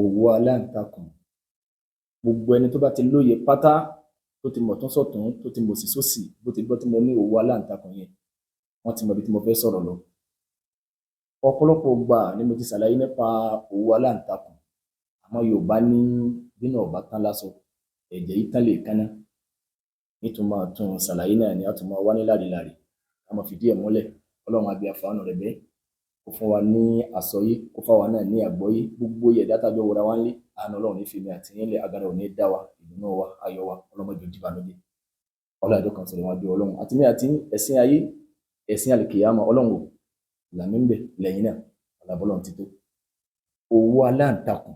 Òwú aláǹtakùn, gbogbo ẹni tó bá ti lóye pátá, tó ti mọ̀ tún sọ̀tún, tó ti mọ̀ sí sósì, bó ti gbọ́ tí mo ní òwú aláǹtakùn yẹn, wọ́n ti mọ ibi tí mo fẹ́ sọ̀rọ̀ lọ. Ọ̀pọ̀lọpọ̀ ìgbà ni mo ti ṣàlàyé nípa òwú aláǹtakùn, àmọ́ Yorùbá ní bíná ò bá tán lásọ, ẹ̀jẹ̀ yìí tán léèékánná. Nítorí tún ṣàlàyé náà ni a tún máa wá ní lárilári, ká máa fìdí ẹ̀ múlẹ̀. Ọlọ́run á bí àfààní rẹ̀ bẹ́ẹ̀, kó fún wa ní àsọyé, kó fáwa náà ní àgbọ́yé. Gbogbo ẹ̀dá tájọ wọra wá ń lé àánú Ọlọ́run ní fèmí àti yín lẹ̀, agara ò ní dá wa, ìdùnnú wa, ayọ̀ wa, ọlọ́mọdé òdìbànújẹ́. Ọlọ́run kan sọ̀rọ̀ wájú Ọlọ́run àti mí àti ẹ̀sìn ayé, ẹ̀sìn àlìkìyàmọ̀. Ọlọ́run ò làmí ń bẹ̀ lẹ́yìn náà, ọ̀làbọ́lọ́run ti tó. Òwú aláǹtakùn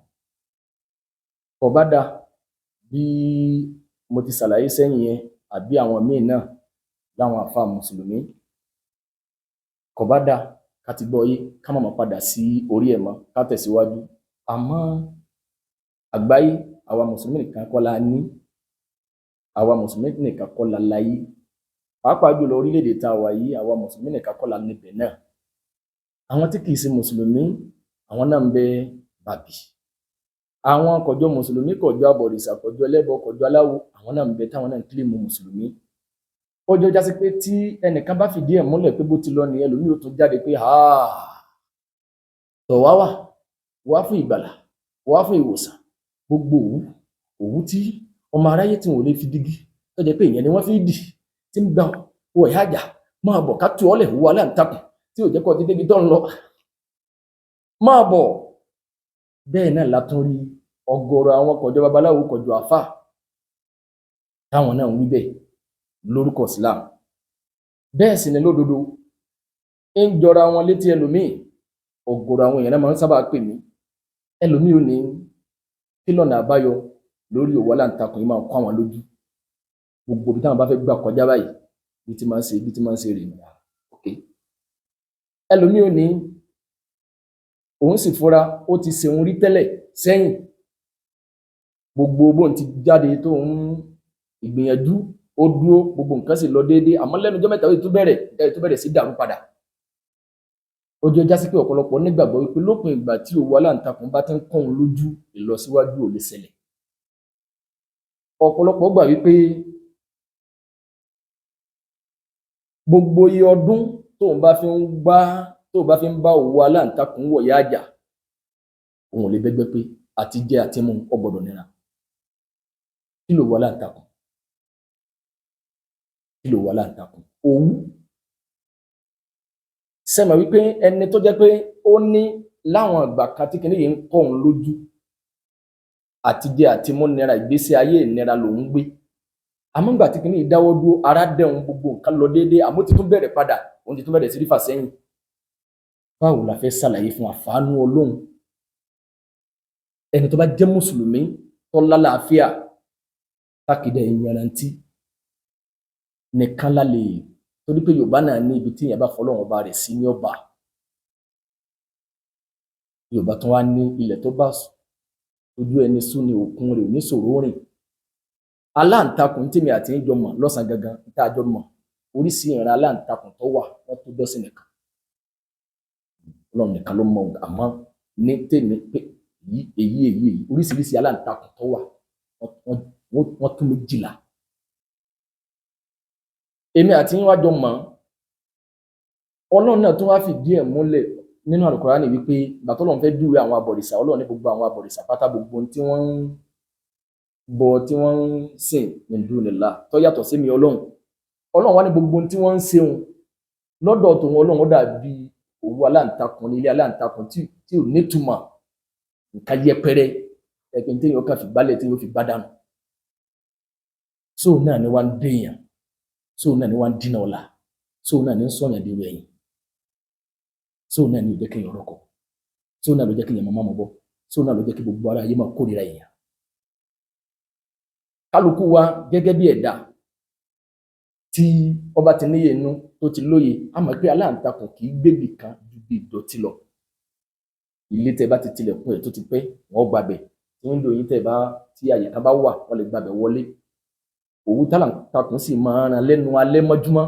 kò bá dáa bí mo ti ṣàlàyé sẹ́yìn yẹn, àbí àwọn míì náà láwọn àfáà mùsùlùmí, kò bá dáa ká ti gbọ́ yé, ká má máa padà sí orí ẹ̀ mọ́, ká tẹ̀síwájú. Àmọ́ àgbáyé, àwa mùsùlùmí nìkan kọ́ la ní, àwa mùsùlùmí nìkan kọ́ la láyé, pàápàá jùlọ orílẹ̀-èdè tá a wà yìí, àwa mùsùlùmí nìkan kọ́ la níbẹ̀ náà. Àwọn tí kìí ṣe mùsùlùmí, àwọn náà ń bẹ bàbí. Àwọn kọjọ mùsùlùmí, kọjọ abọ̀rìṣà, kọjọ ẹlẹ́bọ, kọjọ aláwo, àwọn náà ń bẹ táwọn náà ń kílèmù mùsùlùmí. Ó jọ jásí pé tí ẹnìkan bá fìdí ẹ̀ múlẹ̀ pé bó ti lọ nìyẹn, ẹlòmíì ó tún jáde pé tọ̀ wá wà wá fún ìgbàlà, wá fún ìwòsàn. Gbogbo òwú òwú tí ọmọ aráyé tí wọn ò lè fi dígí, tó jẹ́ pé ìyẹn ni wọ́n fi dì tí ń gbà wọ ìyá àjà, máa bọ̀ ká tú ọ́lẹ̀, òwú aláǹtakùn tí ò jẹ́ kó ti débi tó ń lọ, máa bọ̀. Bẹ́ẹ̀ náà la tún rí ọ̀gọ̀rọ̀ àwọn kọjọ babaláwo, kọjọ àfà, táwọn náà ń wí bẹ́ẹ̀ lórúkọ Islam. Bẹ́ẹ̀ sì ni lódodo ń jọra wọn létí ẹlòmíì. Ọ̀gọ̀rọ̀ àwọn èèyàn náà máa ń sábà pè mí. Ẹlòmíì ò ní kí lọ́nà àbáyọ lórí òwú aláǹtakùn yìí máa kọ́ àwọn lójú. Gbogbo ibi táwọn bá fẹ́ gbà kọjá báyìí, bí ti máa ń ṣe, bí ti máa ń ṣe rèé. Ok, ẹlòmíì ò ní òun sì fura, ó ti ṣeun rí tẹ́lẹ̀ sẹ́yìn, gbogbo bóun ti jáde tó ń ìgbìyànjú, ó dúró, gbogbo nǹkan sì lọ déédéé, àmọ́ lẹ́nu ọjọ́ mẹ́ta ó tún bẹ̀rẹ̀, nǹkan tó bẹ̀rẹ̀ sí dàrú padà. Ó jọ jásí pé ọ̀pọ̀lọpọ̀ nígbàgbọ́ wípé lópin ìgbà tí òwú aláǹtakùn bá ti ń kọ́ òun lójú, ìlọsíwájú ò lè ṣẹlẹ̀. Ọ̀pọ̀lọpọ̀ gbà wípé gbogbo iye ọdún tóun bá fi ń bá tóun bá fi ń bá òwú aláǹtakùn wọ̀yá àjà, òun ò lè bẹ́gbẹ́ pé àti jẹ àti mu ó gbọ́dọ̀ nira. Kí lòwú aláǹtakùn? Kí lòwú aláǹtakùn? Òwú. Sẹ́mọ̀ wípé ẹni tó jẹ́ pé ó ní láwọn ìgbà kan tí kinní yìí ń kọ́ òun lójú, àti jẹ àti mú nira, ìgbésí ayé ìnira lòún gbé, àmọ́ ìgbà tí kinní yìí dáwọ́ dúró, ara dẹ̀hun, gbogbo nǹkan lọ déédéé, àmọ́ ó ti tún bẹ̀rẹ̀ padà, òun ti tún bẹ̀rẹ̀ sí rí fàsẹ́yìn. Báwo la fẹ́ ṣàlàyé fún àfàánú Ọlọ́run? Ẹni tó bá jẹ́ mùsùlùmí tó lálàáfíà, tákìdẹ̀ ìyanrantí nìkan la lè, torí pé Yorùbá náà ní ibi tí èèyàn bá fọlọ́run ọba rẹ̀ sí ní ọba. Yorùbá tún wá ní ilẹ̀ tó bá ojú ẹni sún ni òkun rẹ̀ ò ní ṣòro rìn. Aláǹtakùn tèmi àti ń jọ mọ̀ lọ́sàn-án gangan tá a jọ mọ̀, oríṣi ìran aláǹtakùn tó wà, wọ́n tó dọ́sìn nìkan. Ọlọ́run nìkan ló mọ̀, àmọ́ ní tèmi pé èyí èyí èyí èyí, oríṣiríṣi aláǹtakùn tó wà, wọ́n tó 12. Èmi àti yín wá jọ mọ̀. Ọlọ́run náà tún wá fìdí ẹ̀ múlẹ̀ nínú Àlùkùránì wípé ìgbà tọ́lọ́run fẹ́ júwe àwọn abọ̀rìṣà, Ọlọ́run ní gbogbo àwọn abọ̀rìṣà pátá, gbogbo ohun tí wọ́n ń bọ, tí wọ́n ń sìn min dunillah, tó yàtọ̀ sí mi Ọlọ́run, Ọlọ́run wá ní gbogbo ohun tí wọ́n ń ṣeun lọ́dọ̀ tòun Ọlọ́run, ó dàbí òwú aláǹtakùn ní ilé aláǹtakùn tí ò nítumọ̀, nǹkan yẹpẹrẹ ẹgbẹ́ tí yóò kàn fi gbálẹ̀, tí yóò fi gbá dànù. Sóò náà ni wá ń déèyàn, sóò náà ni wá ń dínà ọ̀la, sóò náà ni ń sọ̀yàn dèrò ẹ̀yìn, sóò náà ni ò jẹ́ kéèyàn rọ́kọ̀, sóò náà ló jẹ́ kéèyàn máa mọ̀ bọ́, sóò náà ló jẹ́ kí gbogbo ara ayé máa kórìíra èèyàn. Kálukú wa gẹ́gẹ́ bí ẹ̀dá tí ọba ti níyè inú tó ti lóye, a mọ̀ pé aláǹtakùn kì í gbébì kan ju bí ìdọ̀tí lọ. Ilé tẹ́ bá ti tilẹ̀kùn ẹ̀ tó ti pẹ́, wọ́n gbàbẹ̀. Tí wíńdò yín tẹ́ bá tí àyè kan bá wà, wọ́n lè gbàbẹ̀ wọlé. Òwú táláǹtakùn sì máa ń ran lẹ́nu alẹ́ mọ́júmọ́,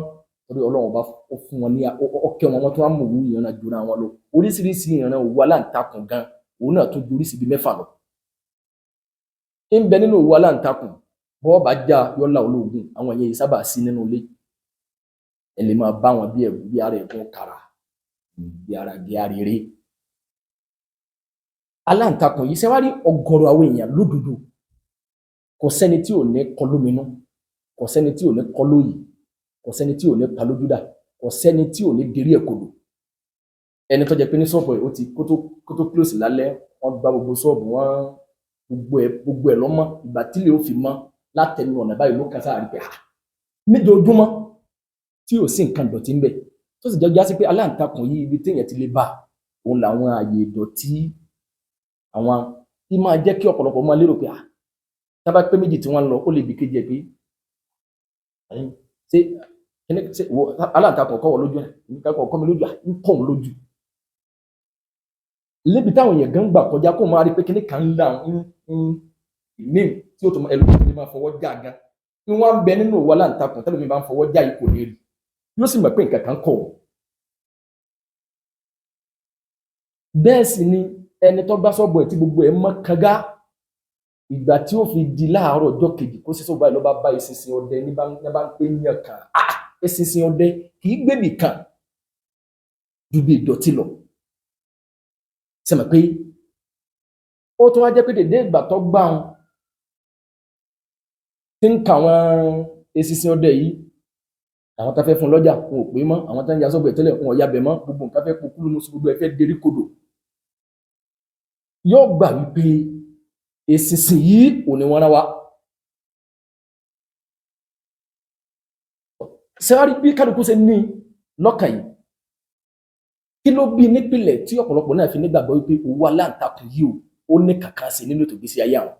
torí Ọlọ́run bá ó fún wọn ní ọkẹ́ wọn, wọ́n tún wá mú òwú ìran jura wọn lọ. Oríṣiríṣi ìran òwú aláǹtakùn gan, òun náà tún ju oríṣi bíi 6 lọ. Ń bẹ nínú òwú aláǹtakùn, bọ́ọ̀ bá já yọ́lá ológun, àwọn èèyàn yìí sábà sí nínú ilé. Ẹ lè máa bá wọn bí ẹ̀gún, bí ara ẹ̀gún kàrà, bí ara gé arére. Aláǹtakùn yìí ṣe wá rí ọ̀gọ̀rọ̀ àwọn èèyàn lódodo, kò sẹ́ni tí ò ní kọ lóminú, kò sẹ́ni tí ò ní kọ lóyìí, kò sẹ́ni tí ò ní pa lójúdà, kò sẹ́ni tí ò ní derí ẹ̀ kodò. Ẹni tó jẹ́ pé ní ṣọ́ọ̀bù ẹ̀ ó ti kó tó close lálẹ́, wọ́n gba gbogbo ṣọ́ọ̀bù wọn, gbogbo ẹ̀ lọ́mọ́. Ìgbà tí ilé ó fi mọ́ látẹnu ọ̀nà báyìí ló kàn sáà rí pé ah, níjojúmọ́ tí ò sí nǹkan ìdọ̀tí ń bẹ̀, tó sì jẹ́ jásí pé aláǹtakùn yìí, ibi téèyàn ti lè bá òun làwọn ààyè ìdọ̀tí, àwọn tí máa jẹ́ kí ọ̀pọ̀lọpọ̀ máa lérò pé ah, tá bá pé méjì tí wọ́n ń lọ, ó lè bí kejì ẹ̀ pé ṣé ṣé wo aláǹtakùn kọ́ wọ lójú ẹ̀, nǹkan kọ́ mi lójú à ń kọ́ òun lójú. Lébi táwọn èèyàn gan gbà kọjá, kó máa rí pé kíní kan ń là ń ń ní tí ó tó ẹlòmíràn lè máa fọwọ́ já gan ní wọ́n ń bẹ nínú òwò aláǹtakùn. Tẹ́lẹ̀ bá ń fọwọ́ já yìí, kò ní rí, yóò sì mọ̀ pé nǹkan kan kọ̀ ọ́. Bẹ́ẹ̀ sì ni ẹni tó bá sọ́bọ̀ ẹ̀ tí gbogbo ẹ̀ mọ́ kanga, ìgbà tí ó fi di láàárọ̀ ọjọ́ kejì kó sísọ báyìí ló bá bá eṣinṣin ọdẹ ní bá ń pè yàn kàn á. Eṣinṣin ọdẹ kì í gbébì kan ju bí ìdọ̀tí lọ. Sẹ́mi pé ó tún wá jẹ́ pé dèdè ìgbà tó gbà wọn tí ń ka àwọn eṣinṣin ọdẹ yìí, àwọn tá fẹ́ fún lọ́jà wọn ò pé mọ́, àwọn tá ń ya sọ́gbẹ̀ tẹ́lẹ̀ wọn ò yabẹ̀ mọ́, gbogbo nǹkan fẹ́ kúkúrú mú sí, gbogbo ẹ fẹ́ derí kodò. Yóò gbà wípé eṣinṣin yìí ò ní wọ́n rán wa. Sẹ́wárí bí kálukú ṣe ní lọ́kàn yìí, kí ló bí nípìnlẹ̀ tí ọ̀pọ̀lọpọ̀ náà fi nígbàgbọ́ wípé òwú aláǹtakùn yìí ó ní kàkà sí nínú ètò ìgbésí ayé àwọn?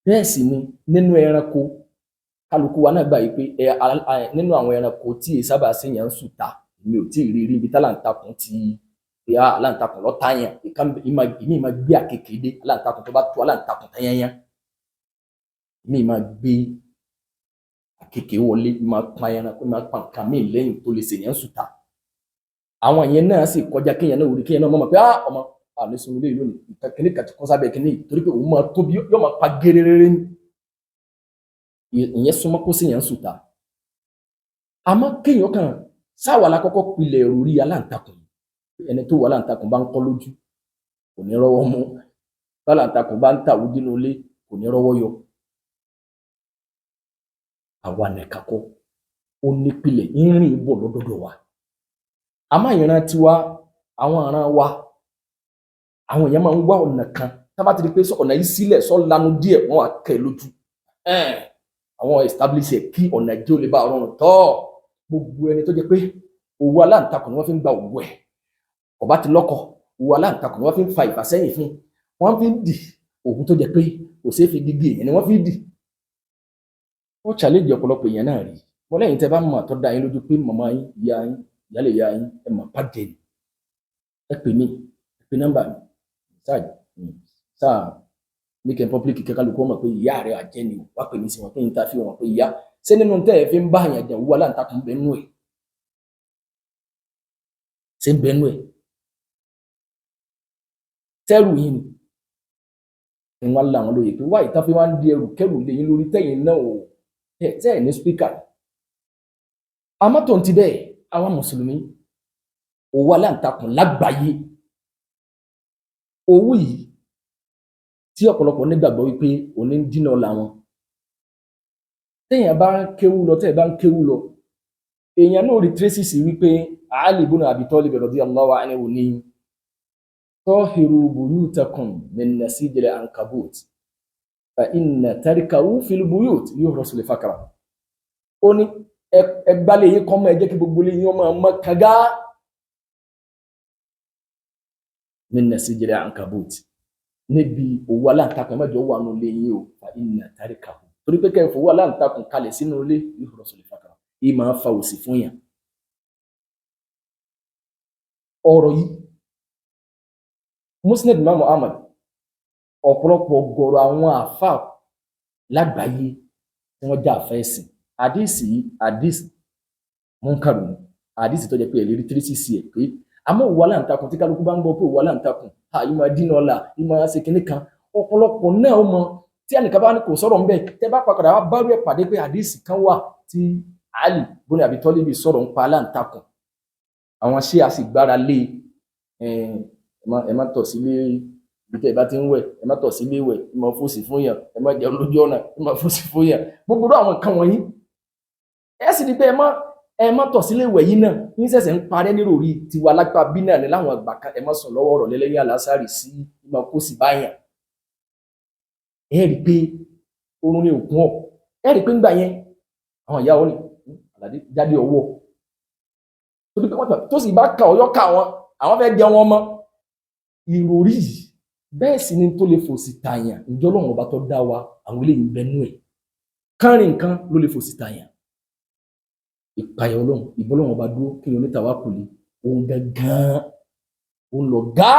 Bẹ́ẹ̀ sì ni nínú ẹranko, kálukú wa náà gbà yìí pé nínú àwọn ẹranko tí èyí sábà ṣèyàn ń sùta, èmi ò tí ì rí rí ibi táláǹtakùn ti pé aláǹtakùn lọ́ta yẹn. Ìmí máa gbé àkekèé dé aláǹtakùn, tó bá tó aláǹtakùn tán yányán, ìmí máa gbé àkekèé wọlé, máa pa ẹranko, máa pa nǹkan míì lẹ́yìn tó lè ṣèyàn ń sùta. Àwọn yẹn náà sì kọjá kéèyàn náà wòlé, kéèyàn náà mọ̀ pé ọmọ àní sunú lé lónìí, nǹkan kìíní kàti kọ́ sábẹ́ kìíní, torí pé òun máa tóbi, yóò máa pa géréréré ní ìyẹn súnmọ́ kó ṣèyàn ń sùta. Àmọ́ kéèyàn kan sáwà la kọ́kọ́ pilẹ̀ rí aláǹtakùn, ẹni tó wà aláǹtakùn bá ń kọ́ lójú kò ní rọ́wọ́ mú, aláǹtakùn bá ń tàwú dínú ilé kò ní rọ́wọ́ yọ. Àwa nìkan kọ́, ó nípìlẹ̀ ń rìn bọ̀ lọ́dọọdọ wa. Àmọ́ ìran tiwa, àwọn ìran wa, àwọn èèyàn máa ń wá ọ̀nà kan tá bá ti di pé ọ̀nà yìí sílẹ̀ sọ lanu díẹ̀, wọ́n wá kẹ́ lójú àwọn establish ẹ̀ kí ọ̀nà ìjẹ́ ò lè bá ọ̀run tọ́. Gbogbo ẹni tó jẹ́ pé òwú aláǹtakùn ni wọ́n fi ń gba òwú ẹ̀, ọba ti lọ́kọ, òwú aláǹtakùn ni wọ́n fi ń fa ìfàsẹ́yìn fún, wọ́n fi ń dì òwú tó jẹ́ pé kò ṣeé fi gígé èèyàn ni wọ́n fi ń dì. Ó challenge ọ̀pọ̀lọpọ̀ èèyàn náà rí wọ́n lẹ́yìn tẹ́ bá mọ̀ tó dá yín lójú pé màmá yín, ìyá yín, ìyálé ìyá yín, ẹ mọ̀ pàdé ni, ẹ pè mí, ẹ pè nọ́mbà mi sáà sáà make in public, kẹ́kálukú mọ̀ pé ìyá rẹ̀ àjẹ́ ni. Wá pè mí sí wọn pé n ta fi wọn pé ìyá ṣé nínú tẹ́ ẹ fi ń bá àyàn jà, òwú aláǹtakùn bẹ́ẹ̀ nú ẹ̀, ṣé ń bẹ́ẹ̀ nú ẹ̀ tẹ́rù yìí ni wọ́n lá àwọn lóye pé wáyé tá fi wá ń di ẹrù kẹrù lé yín lórí tẹ́yìn náà ò tẹ́ ẹ̀ ní spíkà. Àmọ́ tó ń ti bẹ́ẹ̀, àwa mùsùlùmí, òwú aláǹtakùn lágbàáyé, òwú yìí tí ọ̀pọ̀lọpọ̀ nígbàgbọ́ wípé òní ń dínà làwọn téèyàn bá ń kéwú lọ, téèyàn bá ń kéwú lọ, èèyàn náà rí tracy wípé Ali ibn Abi Talib radiyallahu anhu ní tahiru buyutakum min nasijil ankabut fa inna tarkahu fil buyut yuhrasu li fakra. Ó ní ẹgbálẹ̀ yín kọ́ mọ́, ẹ jẹ́ kí gbogbo yín ọmọ ọmọ kàgá min nasijil ankabut, níbi òwú aláǹtakùn ẹ̀mọ́jọ wà nù lé yín o, fa inna tarkahu, torí pé kẹfọ òwú aláǹtakùn kalẹ̀ sínú ilé, yuhrasu li fakra, yìí máa fa òsì fún yàn. Ọ̀rọ̀ yìí Musnad Imam Ahmad, ọ̀pọ̀lọpọ̀ gọ̀rọ̀ àwọn àfà lágbàáyé tí wọ́n já àfà ẹ̀sìn, àdìsí yìí àdìsí múnkàrù ni, àdìsí tó jẹ́ pé ẹ̀lérí tírísì ẹ̀ pé. Àmọ́ òwú aláǹtakùn tí kálukú bá ń gbọ́ pé òwú aláǹtakùn yìí máa dínà ọ̀la, yìí máa ṣe kinní kan, ó Ọ̀pọ̀lọpọ̀ náà ó mọ tí ẹnìkan bá ní kò sọ̀rọ̀ ńbẹ̀, tẹ́ bá padà wá bá rú ẹ̀ pàdé pé àdìsí kan wà tí Ali bóni àbí Tọ́líbì sọ̀rọ̀ ń pa aláǹtakùn, àwọn ṣé a sì gbára lé ẹ má tọ̀ sílé ibi tẹ́ ẹ bá ti ń wẹ̀, ẹ má tọ̀ sílé wẹ̀, ẹ má fòsì fún yàn, ẹ má jẹun lójú ọ̀nà, ẹ má fòsì fún yàn, gbogbo àwọn nǹkan wọ̀nyí. Ẹ sì ní pé ẹ má tọ̀ sílé wẹ̀ yìí náà ní sẹ̀sẹ̀ ń parẹ́ níròrí tiwa lápá bí náà ní láwọn àgbà kan. Ẹ má sùn lọ́wọ́ ọ̀rọ̀ lẹ́lẹ́yìn àlásàrì sí ẹ má kó sì báyàn. Ẹ rí i pé oorun ní òkun ọ̀. Ẹ rí i pé ńgbà yẹn àwọn ìyá wọn ni àlàdé jáde ọwọ́ torí pé wọ́n tó sì bá ka ọyọ́ ká wọn, àwọn fẹ́ jẹun wọn mọ́ ìròrí yìí. Bẹ́ẹ̀ sì ni tó lè fòsì tààyàn. Ǹjọ́ lọ́wọ́n ọba tó dá wa, àwọn eléyìí ń bẹnú ẹ̀ kánrin nǹkan ló lè fòsì tààyàn. Ìpayà Ọlọ́run, ìbọ́lọ́run ọba dúró, kí ni onítàwá kò lè òun gangan òun lọ gá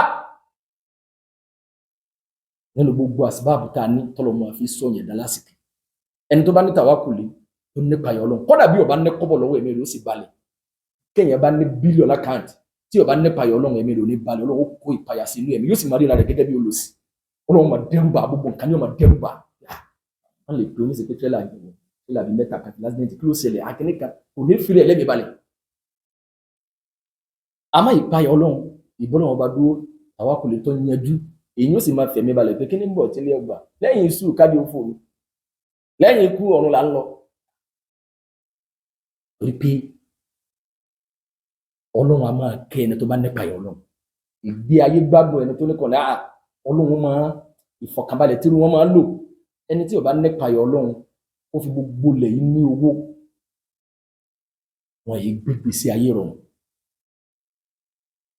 nínú gbogbo àsìbáàbù tá a ní tọ́lọ́mọ àfi sọ̀yàn dá lásìkò. Ẹni tó bá ní tàwákùlé, tó nípayà Ọlọ́run, kódà bí ó bá ní kọ́bọ̀ lọ́wọ́, ẹ̀mí rẹ̀ ó sì balẹ̀. Kéèyàn bá ní bílíọ̀nù lákàntì, tí ó bá nípayà Ọlọ́run, ẹ̀mí rẹ̀ ò ní balẹ̀. Ọlọ́run ó kó ìpayà sí inú ẹ̀mí, yóò sì máa ríra rẹ̀ gẹ́gẹ́ bí olòṣì. Ọlọ́run máa dẹ́rùbà, gbogbo nǹkan ni yóò máa dẹ́rùbà. Wọ́n lè pe oníṣe pé tírélà yìí, tírélà bíi mẹ́ta kan lásìlẹ́ǹtì, kí ló ṣẹlẹ̀ akíní kan, kò ní fi rẹ̀ lẹ́mìí balẹ̀. Àmọ́ ìpayà Ọlọ́run, ìbọ́lọ́run ọba dúró, tàwákùlé tó yanjú, èyí ó sì máa fẹ̀mí balẹ̀ pé kí ní ń bọ̀ tí ilé ọgbà lẹ́yìn iṣu kájí òfò mi, lẹ́yìn ikú ọ̀run là ń lọ. Torí pé Ọlọ́run a máa kẹ́ ẹni tó bá nípa ẹ̀. Ọlọ́run ìgbé ayé gbádùn ẹni tó ní kọ̀ọ̀lẹ́ à Ọlọ́run máa ìfọ̀kànbalẹ̀ tí wọ́n máa ń lò. Ẹni tí ò bá nípa ẹ̀ Ọlọ́run, ó fi gbogbo lẹ̀ yìí ní owó wọn yìí gbégbé sí ayé rọrùn.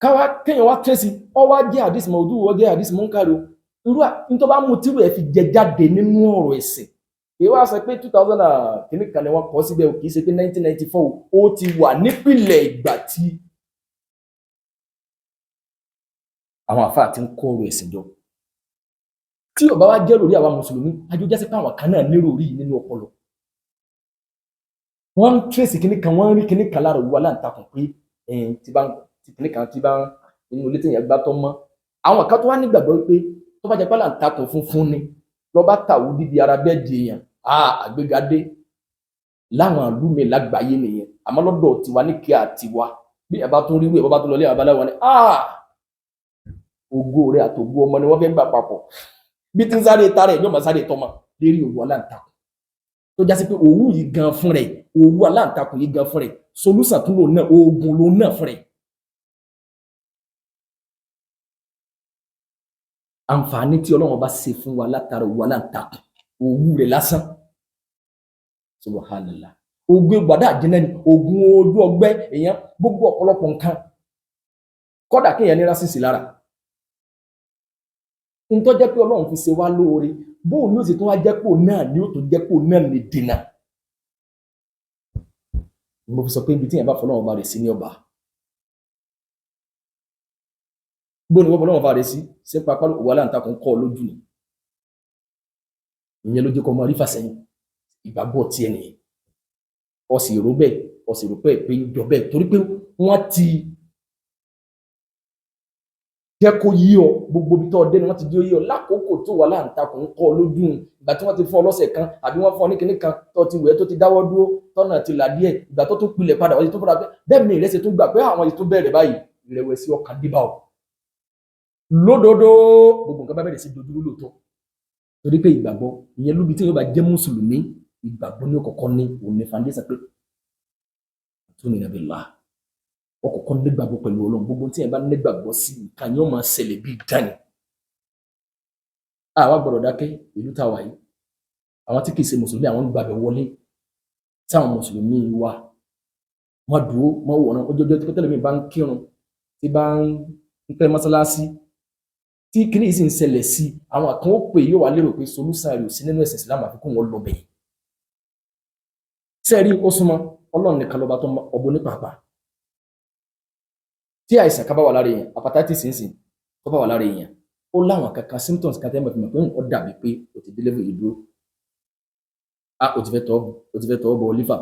Káwá kéèyàn wá tẹ́sí ọ wá jẹ́ àdìsí mọ̀ọ́dú, ọ jẹ́ àdìsí mọ́ńkàrí o. Irú nítorí bá mú tírú ẹ̀ fi jẹ jáde nínú ọ̀rọ̀ ẹ̀sìn, kì í wá sọ pé 2000 kìíní kan ni wọ́n kọ́ síbẹ̀ o, kì í ṣe pé 1994, ó ti wà nípìnlẹ̀ ìgbà tí àwọn àfáà ti ń kó ọ̀rọ̀ ẹ̀sìn jọ. Tí ó bá wá jẹ́ lórí àwa mùsùlùmí, àjọ jásí pé àwọn kan náà nírò rí nínú ọpọlọ wọ́n ń tírèsì kìíní kan, wọ́n ń rí kìíní kan lára òwú aláǹtakùn pé tí bá ń kìíní kan tí bá ń inú ilé téèyàn gbá tọ́ mọ́. Àwọn kan tó wá nígbàgbọ́ wípé tó bá jẹ́ pé aláǹtakùn funfun ni lọ́ bá tàwú díbi ara bẹ́ẹ̀ di èèyàn, àgbéga dé láwọn ìlú mi lágbàáyé nìyẹn. Àmọ́ lọ́dọ̀ tiwa ní kíá tiwa, bí ẹ bá tún rí wíwẹ̀, bá tún lọ ilé babaláwo ni ògo rẹ àtògo ọmọ ni wọ́n fẹ́ gbà papọ̀. Bí tí ń sáré tara ẹ̀ yóò máa sáré tọ́mọ lérí òwú aláǹtakùn, tó jásí pé òwú yìí gan fún rẹ̀, òwú aláǹtakùn yìí gan fún rẹ̀, solúsàn tún lòun náà, oògùn lòun náà fún rẹ̀. Àǹfààní tí Ọlọ́run bá ṣe fún wa látara òwú aláǹtakùn, òwú rẹ̀ lásán, subhanallah, oògùn gbàdá àjẹnẹ ni, oògùn ojú ọgbẹ́ èèyàn, gbogbo ọ̀pọ̀lọpọ̀ nǹkan, kódà kéèyàn ní rásìsì lára. Ntọ́ jẹ́ pé Ọlọ́run fi ṣe wá lóore, bóun ni ó sì tún wá jẹ́ pò náà ni ó tún jẹ́ pò náà ní dènà. Mo fi sọ pé ibi tí èèyàn bá fọlọ́run ọba rẹ̀ sí ní ọba, bóun ni wọ́n fọlọ́run ọba rẹ̀ sí, ṣé pápá òwò aláǹtakùn kọ́ ọ lójú ni? Ìyẹn ló jẹ́ kó máa rí fàsẹ́yìn ìgbàgbọ́ tiẹ̀ nìyẹn. Ọ sì rò bẹ́ẹ̀, ọ sì rò pé pé ń jọ bẹ́ẹ̀, torí pé wọ́n ti jẹ́ kó yí ọ gbogbo ibi tó dé ni wọ́n ti di ó yí ọ lákòókò tó wà láǹtakùn ń kọ́ ọ lójú. Ìgbà tí wọ́n ti fún ọ lọ́sẹ̀ kan, àbí wọ́n fún ọ ní kinní kan tó ti wẹ̀, tó ti dáwọ́ dúró, tọ́nà ti là díẹ̀, ìgbà tó tún pilẹ̀ padà, wọ́n ti tún padà bẹ́ẹ̀ mi rẹ̀ ṣe tún gbà pé àwọn ti tún bẹ̀rẹ̀ báyìí, ìrẹ̀wẹ̀sì ọkàn dé bá ọ lódodo, gbogbo nǹkan bá bẹ̀rẹ̀ sí dojúrú lóòótọ́. Torí pé ìgbàgbọ́ ìyẹn lóbi tí yóò bá jẹ́ mùsùlùmí, ìgbàgbọ́ ní ọkọ̀ọ̀kan ní òun ní foundation pé tó ní nàbí là ọkọ̀ọ̀kan nígbàgbọ́ pẹ̀lú Ọlọ́run. Gbogbo tí yẹn bá nígbàgbọ́ sí nǹkan yóò máa ṣẹlẹ̀ bí dání. Àwa gbọ́dọ̀ dákẹ́. Ìlú tá a wà yìí, àwọn tí kì í ṣe mùsùlùmí, àwọn ń gbàgbẹ́ wọlé táwọn mùsùlùmí wa wọn dúró wọn wọ̀nà ojoojúmọ́ tí tẹ́lẹ̀ mi bá ń kírun, tí bá ń pẹ́ mọ́sálásí, tí kíní yìí sì ń ṣẹlẹ̀ sí àwọn kan, ó pè yóò wá lérò pé solúsàn rẹ̀ ò sí nínú ẹ̀sìn Islam, àfikún wọn lọ bẹ̀yìn sẹ́ẹ̀rí. Ó súnmọ́ Ọlọ́run nìkan lọ́ba tó ọbọ nípàpà. Tí àìsàn kan bá wà lára èèyàn, hepatitis ń sìn, tó bá wà lára èèyàn, ó láwọn kankan symptoms kan tẹ́ mọ̀ fi mọ̀ pé ó dàbí pé ó ti dé level yìí dúró, a ó ti fẹ́ tọ́ bọ liver.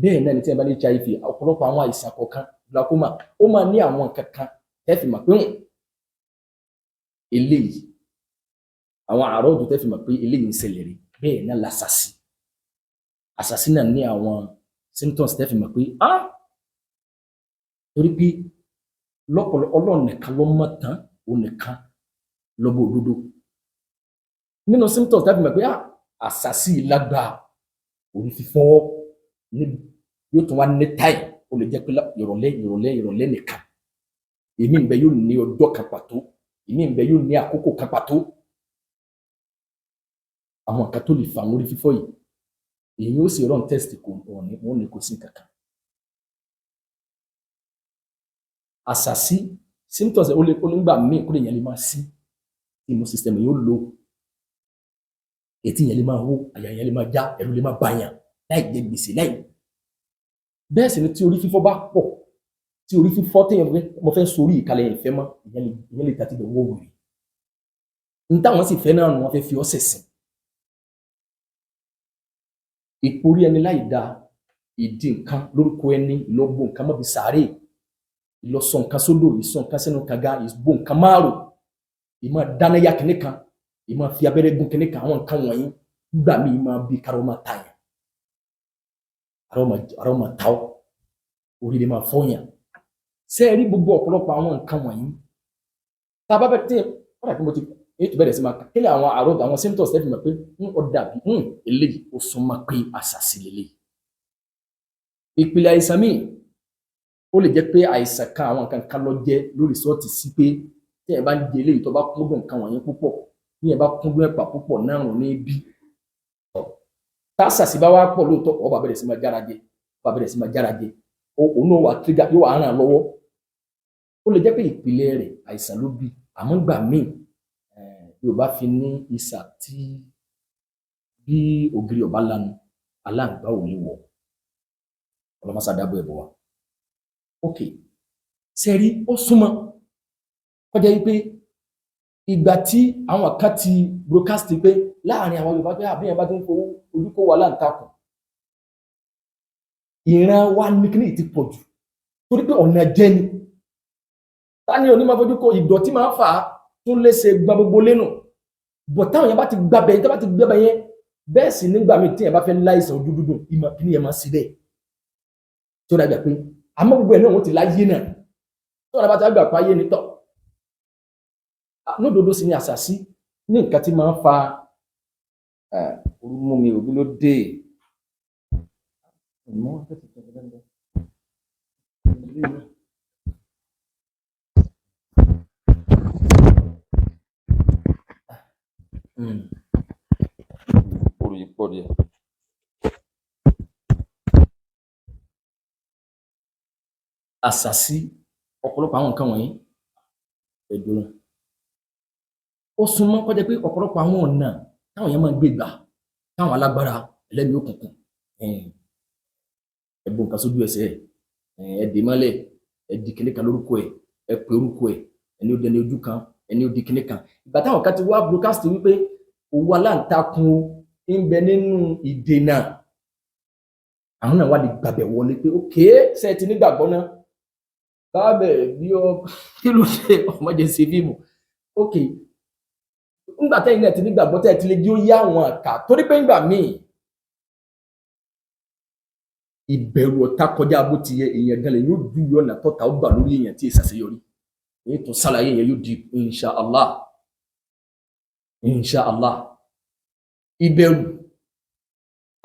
Bẹ́ẹ̀ náà ni tí ẹ bá ní HIV, ọ̀pọ̀lọpọ̀ àwọn àìsàn kọ̀ọ̀kan, glaucoma, ó máa ní àwọn kankan tẹ́ fi mọ̀ pé eléyìí Àwọn àrọ́ọ̀dù tẹ́ fi mọ̀ pé eléyìí ń ṣẹlẹ̀ rí, bẹ́ẹ̀ náà làṣàṣì. Àṣàṣì náà ní àwọn symptoms tẹ́ fi mọ̀ pé ah, torí pé lọ́pọ̀lọpọ̀ Ọlọ́run nìkan ló mọ̀ tán, òun nìkan lọ́bọ̀ òdodo. Nínú symptoms tẹ́ fi mọ̀ pé ah, àṣàṣì lágbàá, orí fífọ́ ní yóò tún wá ní táì, ó lè jẹ́ pé ìrọ̀lẹ́ ìrọ̀lẹ́ ìrọ̀lẹ́ nìkan. Èmi ń bẹ yóò ní ọjọ́ kan pàtó, èmi ń bẹ yóò ní àkókò kan pàtó. Àwọn nǹkan tó lè fa àwọn orí fífọ́ yìí, èyí ó sì run test, kò ní wọn ní kò sí nǹkan kan. Àṣàṣì symptoms, ó lè nígbà míì kó lè yẹn lè máa sí immune system yóò low, etí yẹn lè máa hó, àyà yẹn lè máa já, ẹ̀rù lè máa bàyàn láì jẹ gbèsè láì. Bẹ́ẹ̀ sì ni tí orí fífọ́ bá pọ̀, tí orí fífọ́ téèyàn fẹ́ mo fẹ́ sórí ìkàlẹ̀ yẹn ìfẹ́ mọ́, ìyẹn lè tàbí wọ́ wèrè. Ní táwọn sì fẹ́ náà nù, wọ́n fẹ́ fi ọ́ ṣẹ̀sìn. Ìporí ẹni láì da, ìdí nǹkan lórúkọ ẹni, ìlọ́gbò nǹkan mọ́bi sàárè, ìlọsọ nǹkan sódò, ìsọ nǹkan sínú kànga, ìbò nǹkan márò, ìmọ̀ dánáyà kìnnì kan, ìmọ̀ fi abẹ́rẹ́ gún kìnnì kan, àwọn nǹkan wọ̀nyí nígbà míì máa bí kára máa tàyàn, ara ó máa ta ọ́, orí lè máa fọ́yàn. Ṣé ẹ rí gbogbo ọ̀pọ̀lọpọ̀ àwọn nǹkan wọ̀nyí tá a bá bẹ̀rẹ̀ tí kọ́dà kí mo ti èyí tó bẹ̀rẹ̀ sí máa kà kílẹ̀ àwọn àrò, àwọn symptoms tẹ́ fi mọ̀ pé ó dàbí eléyìí ó súnmọ́ pé àṣàṣì lélẹ̀. Ìpìlẹ̀ àìsàn míì ó lè jẹ́ pé àìsàn kan, àwọn nǹkan kan lọ jẹ́ lórí sọ́ọ̀tì sí pé tí ẹ bá ń jẹ eléyìí, tó bá kúndùn nǹkan wọ̀nyí púpọ̀, tí ẹ bá kúndùn ẹ̀pà púpọ̀ náà rùn ní bí tá àṣàṣì bá wá pọ̀ lóòótọ́, ó bá bẹ̀rẹ̀ sí máa jára jẹ, ó bá bẹ̀rẹ̀ sí máa jára jẹ, òun náà wà trigger, yóò wà ràn án lọ́wọ́. Ó lè jẹ́ pé ìpìlẹ̀ rẹ̀ àìsàn ló bí, àmọ́ gbà míì Yorùbá fi ní ìsà tí bí ògiri ọba lanu, aláǹgbá ò lè wọ̀. Ọlọ́mọsá dábọ̀ ẹ̀bọ̀ wa. Ok, sẹ́rí ó súnmọ́ kọjá yìí pé ìgbà tí àwọn kan ti broadcast pé láàrin àwọn Yorùbá pé àbíyàn bá ti ń fowó ojú kó wà láǹtakùn, ìran wa ní kíní ti pọ̀ jù, torí pé ọ̀nà jẹ́ ni ta ni òní máa fojú kó ìdọ̀tí máa ń fà á tún léṣe gba gbogbo lẹ́nu bọ̀. Táwọn yẹn bá ti gbàbẹ̀ yẹn, tó bá ti gbàbẹ̀ yẹn, bẹ́ẹ̀ sì nígbà míì tí yẹn bá fẹ́ láìsàn ojú dúdùn, ìmọ̀ kíní yẹn máa sí bẹ́ẹ̀ tó dàgbà pé àmọ́ gbogbo ẹ̀ náà wọ́n ti láyé náà tó wọn bá ti gbà páyé ní tọ̀ lódodo sí ni àṣàsí ní nǹkan tí máa ń fa orú mú mi òbí ló dé. Oru yìí pọ̀ díẹ̀. Àṣàsí ọ̀pọ̀lọpọ̀ àwọn nǹkan wọ̀nyí ẹ̀dùn náà ó súnmọ́ kọjá pé ọ̀pọ̀lọpọ̀ àwọn ọ̀nà táwọn èèyàn máa ń gbé gbà, táwọn alágbára ẹlẹ́mìí òkùnkùn, ẹ̀bùn nǹkan sójú ẹsẹ̀ ẹ̀, dè mọ́lẹ̀, ẹ̀ di kinní kan lórúkọ ẹ̀, ẹ̀ pè orúkọ ẹ̀, ẹni ó dẹni ojú kan, ẹni ó di kinní kan. Ìgbà táwọn kan ti wá broadcast wípé òwú aláǹtakùn ń bẹ nínú ìdènà, àwọn náà wà lè gbàbẹ̀ wọlé pé ok, ṣe ti nígbàgbọ́ náà bábẹ̀ bí ọ kí ló ṣe ọmọdé ṣe fíìmù. Ok, ńgbà tẹ́yìn náà ti nígbàgbọ́ tẹ́yìn ti lè jí ó yá àwọn àkà, torí pé ńgbà míì ìbẹ̀rù ọ̀tá kọjá bó ti yẹ, èèyàn gan lè yóò ju ọ̀nà tọ́ta ó gbà lórí èèyàn tí èsàṣeyọrí. Èyí tó sàlàyé yẹn yóò di insha Allah, insha Allah. Ìbẹ̀rù,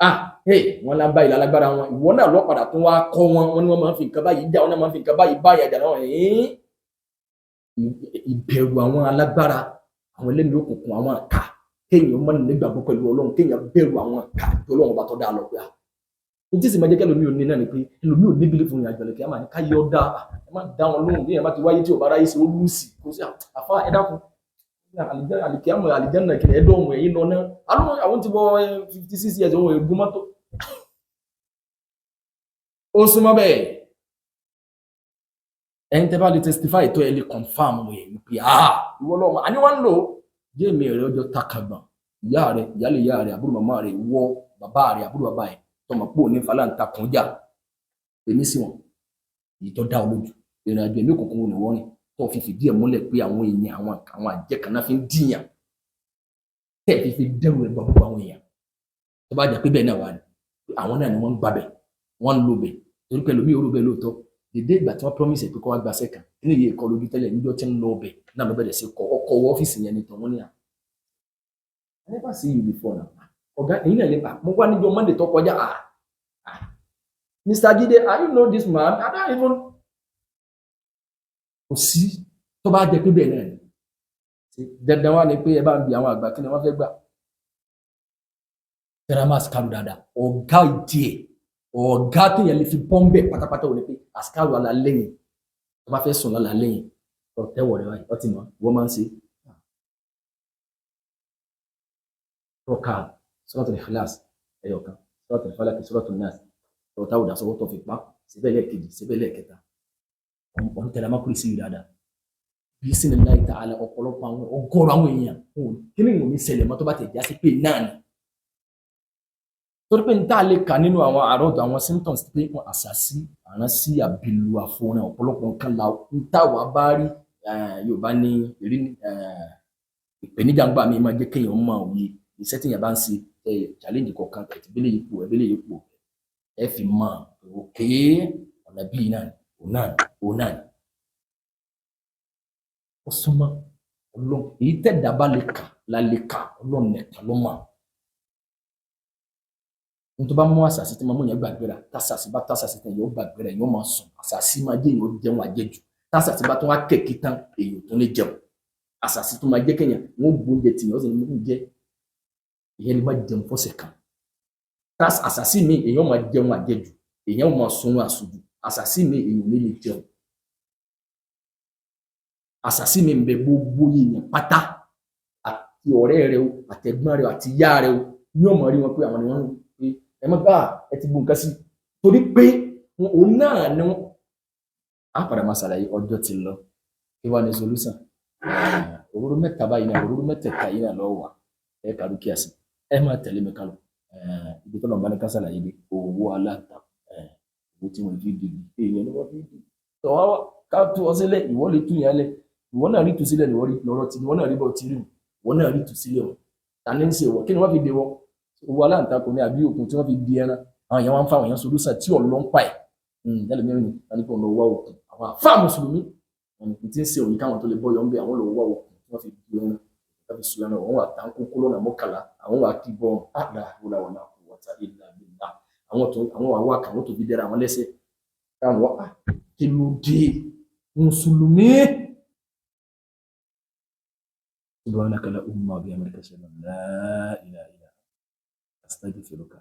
ah hey, wọn lá báyìí lálágbára wọn, ìwọ náà lọ́padà tó wá kọ́ wọn, wọn ni wọ́n máa ń fi nǹkan báyìí jà, wọn náà máa ń fi nǹkan báyìí báyìí jà náà. Ìbẹ̀rù àwọn alágbára, àwọn ẹlẹ́mìí òkùnkùn, àwọn àkà, kéèyàn mọ́ nígbàgbọ́ pẹ̀lú Ọlọ́run, kéèyàn bẹ̀rù àwọn àkà tó Ọlọ́run ọba tó dáa lọ pé à ní tí sì máa jẹ́ kí ẹlòmíì ò ní náà ni pé ẹlòmíì ò ní bílífù fún ìrìnàjò ẹ̀lẹ́kẹ́ àmà ní ká yọ dá ẹ má dá wọn lóhùn bí ẹ má ti wáyé tí ò bá ráyé sí ó lùsì kò sí àfa ẹ dákun àlìkíámọ̀ àlìjánà kìnìún ẹ̀dọ́ ọ̀hún ẹ̀yìn lọ náà àwọn ti wọ 56 years ohun ègún mọ́tò ó súnmọ́ bẹ́ẹ̀. Ẹni tẹ́ bá lè testify tó ẹ lè confirm ẹ̀ wípé ah ìwọ lọ́mọ àní wọ́n ń lò jẹ́ èmi rẹ̀ ọjọ́ takàgbọ̀n ìyá rẹ̀, ìyálé ìyá rẹ̀, àbúrò màmá rẹ̀, ìwọ bàbá rẹ̀, àbúrò bàbá rẹ̀, tọmọ pò ní falanta kan jà èmi sí wọn èyí tó dá ọ lójú ìrìn àjò ẹ̀mí òkùnkùn ni wọ́n rìn tó fi fìdí ẹ̀ múlẹ̀ pé àwọn èèyàn àwọn àjẹ́ kan náà fi ń dìyàn. Tẹ́ ẹ̀ fi dẹ́rù ẹ̀ bá gbogbo àwọn èèyàn tó bá jẹ́ pé bẹ́ẹ̀ náà wà ní, àwọn náà ni wọ́n ń gbabẹ̀, wọ́n ń lo bẹ̀, torí pẹ̀lú mi ò rò bẹ́ẹ̀ lóòótọ́. Dédé ìgbà tí wọ́n promise ẹ̀ pé kó wá gbaṣẹ́ kan nínú iye ìkọlù ojú tẹ́lẹ̀, níjọ́ tí ń lọ ọbẹ̀ náà ló bẹ̀rẹ̀ sí kọ ọkọ̀ wọ ọ́fíìsì yẹn ní tọ̀wọ́n ní à, "I never see you before now." "Ọ̀gá, èyí náà lè pa mo wá níjọ́ Monday tó kọjá." "Ah ah, Mr. Jide, are you know this man? I don't even." Kò sí tó bá jẹ́ pé bẹ́ẹ̀ náà ni, dandan wá ni pé ẹ bá ń bi àwọn àgbà, kí ni wọ́n fẹ́ gbà. Tẹ́rámà àsìkárù dáadáa, ọ̀gá ìdí ẹ̀, ọ̀gá téèyàn lè fi bọ́m̀bẹ̀ pátápátá ò ní pé àsìkárù alálẹ́yìn tó bá fẹ́ sùn lálálẹ́yìn, ọ tẹ́wọ̀ rẹ báyìí, ọtí mọ́ wọ́n máa ń ṣe tọ́ka Suratul Ikhlas ẹyọkan, Suratul Falaq, Suratul Nas, tọ́ táwọn ìdásọ́wọ́ tó fi pa síbẹ̀ lẹ́ẹ̀kejì, síbẹ̀ lẹ́ẹ̀kẹta, ọ̀n tẹ̀lé amákùrì sí dáadáa bí sínú láì ta'ala. Ọ̀pọ̀lọpọ̀ àwọn ọgọ́rọ̀ àwọn èèyàn, kí ni ìwọ̀n ní ṣẹlẹ̀ mọ́ tó bá tẹ̀ já sí pé náà ni, torí pé n tá a lè kà nínú àwọn àròdọ̀ àwọn symptoms pé wọn àṣàṣì, àránsí, àbìlù, àfọ̀ràn, ọ̀pọ̀lọpọ̀ nǹkan la n tá wàá bá rí. Yorùbá ní ìrí ìpèníjà ń gbà mí máa jẹ́ kéèyàn mọ òye iṣẹ́ téèyàn bá ń ṣe. Challenge kọ̀ọ̀kan ẹ̀tìbílẹ̀ ipò ẹ̀bílẹ̀ ipò ẹ fi mọ òkè ọ̀nà bíi náà, òun náà, òun náà ó súnmọ́ Ọlọ́run. Èyí tẹ̀dá bá lè kà la lè kà, Ọlọ́run nìkan ló mọ̀. Ní tó bá mú àṣàṣì tí máa mú yẹn gbàgbéra, tàṣàṣì bá tàṣàṣì tán, yóò gbàgbéra, yóò máa sùn. Àṣàṣì máa jẹ́ èèyàn jẹun àjẹjù. Tàṣàṣì bá tún wá kẹ̀kí tán, èèyàn tó lè jẹun. Àṣàṣì tó máa jẹ́ kéèyàn wọ́n gbóúnjẹ tìyàn, ó sì ní mú jẹ, ìyẹn lè má jẹun fọ́sẹ̀ kan. Àṣàṣì mi, èèyàn máa jẹun àjẹjù, èèyàn máa sun àsùnjù. Àṣàṣì mi, èèyàn ní lè jẹun. Àṣàṣì mi ń bẹ, gbogbo èèyàn pátá, àti ọ̀rẹ́ rẹ o, àtẹ̀gbọ́n rẹ o, àti ìyá rẹ o, ní ọmọ rí wọn pé àwọn ni wọ́n ń pé ẹ mọ́ bá ẹ ti bu nǹkan sí, torí pé òun náà ni wọ́n á padà máa ṣàlàyé. Ọjọ́ ti lọ. Kí wàá ní solution? Òróró mẹ́ta báyìí náà, òróró mẹ́tẹ̀ẹ̀ta yìí náà lọ́wọ́ wà. Ẹ kà dúkìá sí, ẹ máa tẹ̀lé mi kálọ ibi tó lọ́nà bá ní ká ṣàlàyé bí owó aláǹtakùn, owó tí wọ́n fi dìgbì èèyàn ni wọ́n fi dìgbì tọ́wọ́ ká tú ọ sílẹ̀. Ìwọ lè tú yẹn lẹ̀, ìwọ náà rí tú sílẹ̀, ìwọ rí lọ́rọ̀ tí ìwọ náà rí bọ́ tí rí, ìwọ náà rí tú sílẹ̀. O ta ní ń ṣe wọ? Kí ni wọ́n fi dè wọ́? Owó aláǹtakùn ní àbí òkun tí wọ́n fi di ẹran? Àwọn èèyàn wá ń fa àwọn èèyàn solúsàn tí ọ̀lọ́ ń pa ẹ̀ ẹlòmíràn ni wọ́n ní kó lọ wá òkun. Àwọn àfáà mùsùlùmí wọn ní tí ń ṣe òyìn káwọn tó lè bọ́ yọ ń bẹ, àwọn lọ wá òkun tí wọ́n fi di ẹran, wọ́n fi sùn ẹran, wọ́n wà tán kókó lọ́nà 11, àwọn wà kí bọ́ àdá wọlé wọ́tá ìlà bíbá, àwọn tó àwọn wà wá kàwọn tó fi dẹ́ra àwọn lẹ́sẹ̀ káwọn wá. Kí ló dé, mùsùlùmí? Subhanaka la umma bi amrika, ashhadu an la ilaha illa anta, astaghfiruka.